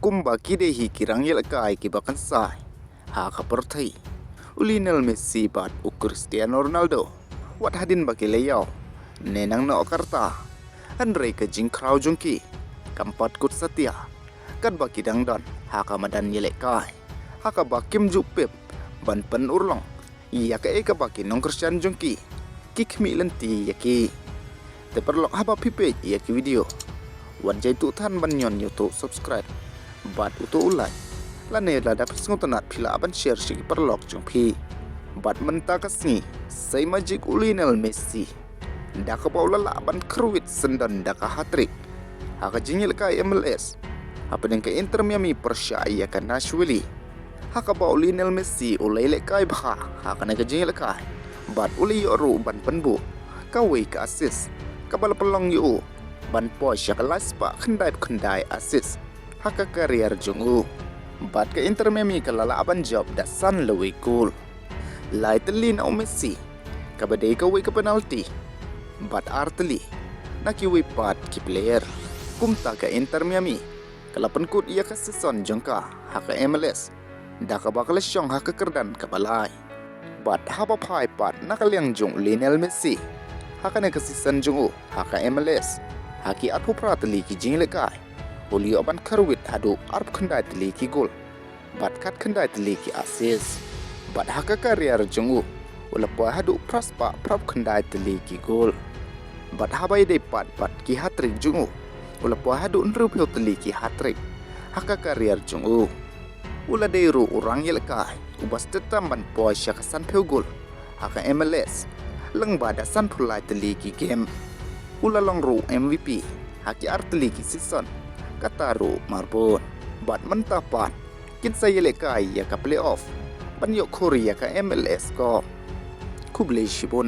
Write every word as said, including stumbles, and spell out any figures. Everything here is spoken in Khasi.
kumba ki dei hi ki rang ïalehkai kiba kynsai ha ka pyrthei. U Lionel Messi bad u Cristiano Ronaldo, wat hadien ba ki la ïaw ne nang noh ka rta, hynrei ka jingkhraw jong ki kam pat kut satia katba ki dang don ha ka madan ïalehkai, ha kaba kim ju pep ban pynurlong ïa kaei kaba ki nongkyrshan jong ki ki khmih lynti ïa ki. Te paralok, haba phi peit ïa ki video, wat jai tuh than ban ñion ïa uto u subscribe bad uto u like, lane lada phi sngewtynnat phi lah ban share sha ki paralok jong phi. Bad mynta ka sngi, sei magic u Lionel Messi da kaba u la lah ban kyrwit syndon da ka hat-trick ha ka jingïalehkai M L S hapdeng ka Inter Miami pyrshah ïa ka Nashville, ha kaba u Lionel Messi u la ïalehkai bha ha kane ka jingïalehkai bad u la ïoh ruh ban pynbuh kawei ka assist kaba la pynlong ïa u ban poi sha ka lai spah khyndai phew khyndai assist ha ka career jong u. Bad ka Inter Miami ka la lah ban jop da san lawei goal, lai tylli na u Messi kaba dei kawei ka penalty, bad ar tylli na kiwei pat ki player. Kumta ka Inter Miami ka la pynkut ïa ka season jong ka ha ka M L S da kaba ka la shong ha ka kyrdan kaba lai. Bad haba phai pat na ka liang jong u Lionel Messi, ha kane ka season jong u ha ka M L S, ha ki arphew phra tylli ki jingïalehkai, u la ïoh ban kyrwit haduh arphew khyndai tylli ki goal bad khatkhyndai tylli ki assist. Bad ha ka career jong u, u la poi haduh phra spah phraphew khyndai tylli ki goal. Bad haba ïadei pat bad ki hat-trick jong u, u la poi haduh hynriewphew tylli ki hat-trick ha ka career jong u. U la dei ruh u rang ïalehkai uba stet tam ban poi sha ka sanphew goal ha ka M L S lyngba da sanphew lai tylli ki game. U la long ruh M V P ha ki ar tylli ki season, kata ruh marbun. Bad mynta pat kin sa ïalehkai ïa ka playoff ban ïoh khur ïa ka M L S Cup. Khublei shibun.